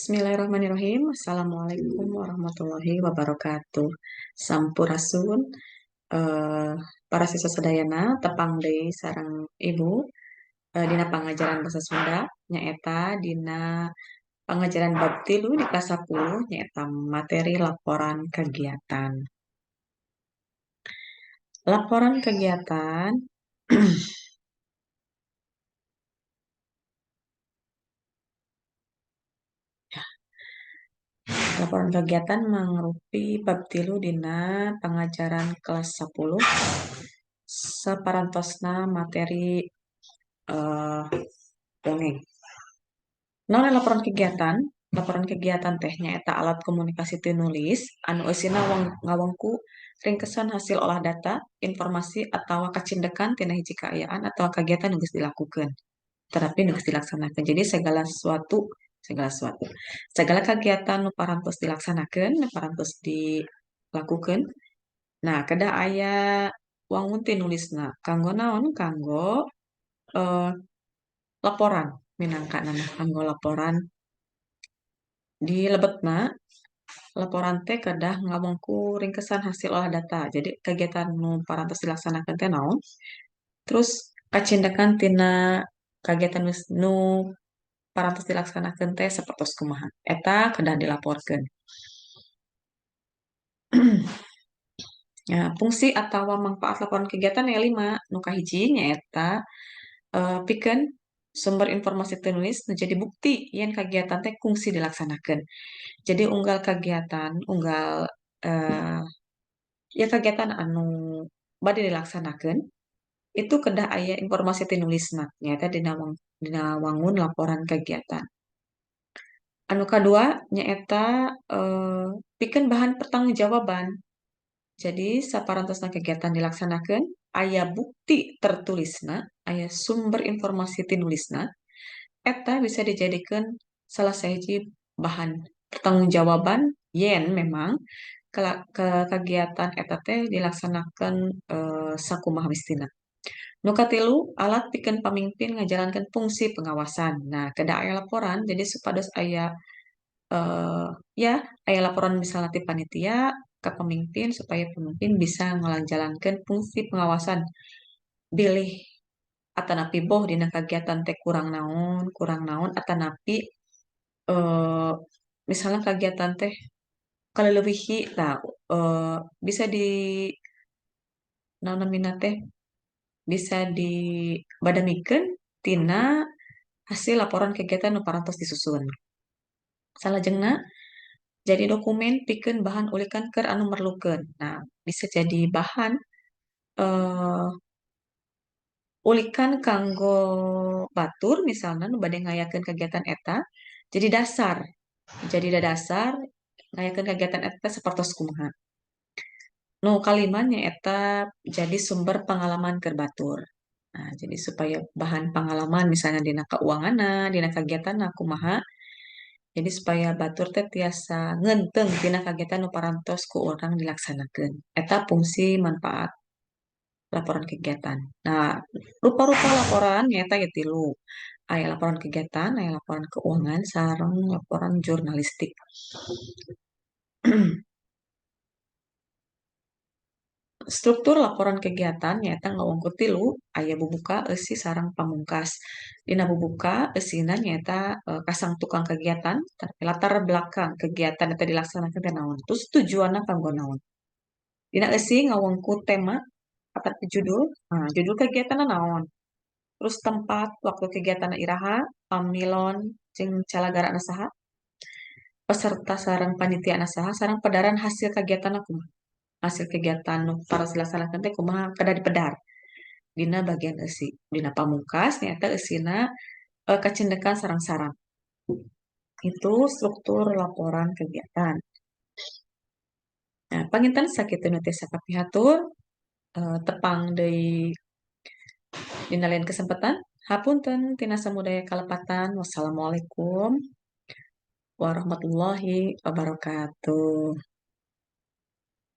Bismillahirrahmanirrahim. Assalamualaikum warahmatullahi wabarakatuh. Sampurasun, eh, para siswa sadayana, tepang deui sareng ibu dina pangajaran bahasa Sunda, nyaeta dina pangajaran bab 3 di kelas 10, nyaeta materi laporan kegiatan. Laporan kegiatan Laporan kegiatan mangrupi bab 3 dina pangajaran kelas 10 saparantosna materi dongeng. Naon laporan kegiatan? Laporan kegiatan teh nyaeta alat komunikasi tinulis anu eusina ngawengku ringkesan hasil olah data, informasi atawa kacindekan tina hiji kaayaan atawa kagiatan nu geus dilakukeun, tetapi nu geus dilaksanakeun. Jadi segala sesuatu, segala kegiatan nu parantos dilaksanakeun, nu parantos dilakukeun. Nah, kedah aya wangun tinulisna. Kanggo naon? Kanggo laporan, minangka nama kanggo laporan. Di lebetna laporan teh kedah ngawengku ringkesan hasil olah data. Jadi kegiatan nu parantos dilaksanakeun teh naon? Terus kacindekan tina kagiatan nu parantos dilaksanakeun teh sapertos kumaha. Eta kedah dilaporkeun. Ya, fungsi atawa manfaat laporan kegiatan aya 5. Nu kahiji nyaeta pikeun sumber informasi tertulis nu jadi bukti yen kagiatan teh kungsi dilaksanakeun. Jadi unggal kagiatan, unggal ya kagiatan anu bade dilaksanakeun itu kedah aya informasi tinulisna, nyaeta dina wangun laporan kegiatan. Anu kadua nyaeta pikeun bahan pertanggungjawaban. Jadi saparantosna kegiatan dilaksanakeun aya bukti tertulisna, aya sumber informasi tinulisna, eta bisa dijadikeun salah sahiji bahan pertanggungjawaban yen memang ke kegiatan eta teh dilaksanakeun sakumaha mestina. Nu katilu, alat pikeun pamimpin ngajalankeun fungsi pengawasan. Nah, kedah aya laporan, jadi supados aya ya aya laporan misalnya ti panitia ke pemimpin supaya pemimpin bisa ngajalankeun fungsi pengawasan, bilih atanapi boh dina kagiatan teh kurang naon, atanapi misalnya kagiatan teh kaleulewihi, nah bisa di naon namina teh bisa dibadamikeun tina hasil laporan kegiatan nu parantos disusun. Salajengna jadi dokumen pikeun bahan ulikan keur anu merlukeun. Nah, bisa jadi bahan ulikan kanggo batur misalna nu bade ngayakeun kegiatan eta, jadi dasar. Jadi dasar ngayakeun kegiatan eta sapertos kumaha. Nu kalima nyaeta jadi sumber pengalaman keur batur. Nah, jadi supaya bahan pengalaman misalnya dina keuanganna, dina kagiatanna kumaha, jadi supaya batur teh tiasa ngeunteung tina kagiatan nu parantos ku urang dilaksanakeun. Eta fungsi manfaat laporan kegiatan. Nah, rupa-rupa laporan nyaeta ieu tilu. Aya laporan kegiatan, aya laporan keuangan, sareng laporan jurnalistik. Struktur laporan kegiatan nyaeta ngawengku tilu, aya bubuka, eusi, sareng pamungkas. Dina bubuka eusina nyaeta kasang tukang kegiatan, tapi latar belakang kegiatan eta dilaksanakeun teh naon, terus tujuanna kanggo naon. Dina eusi ngawengku tema atau judul, nah, judul kegiatanna naon, terus tempat, waktu kegiatanna iraha, pamilon jeung calagarana saha, peserta sareng panitiana saha, sareng pedaran hasil kegiatanna kumaha. Hasil kegiatan nu parantos dilaksanakeun teh kumaha kedah dipedar dina bagian eusi. Dina pamungkas nyaeta eusina kacindekan sareng saran. Itu struktur laporan kegiatan. Nah, panginten sakitu nu tiasa kapihatur, tepang deui dina lain kesempatan. Hapunten tina samudaya kalepatan. Wassalamualaikum warahmatullahi wabarakatuh.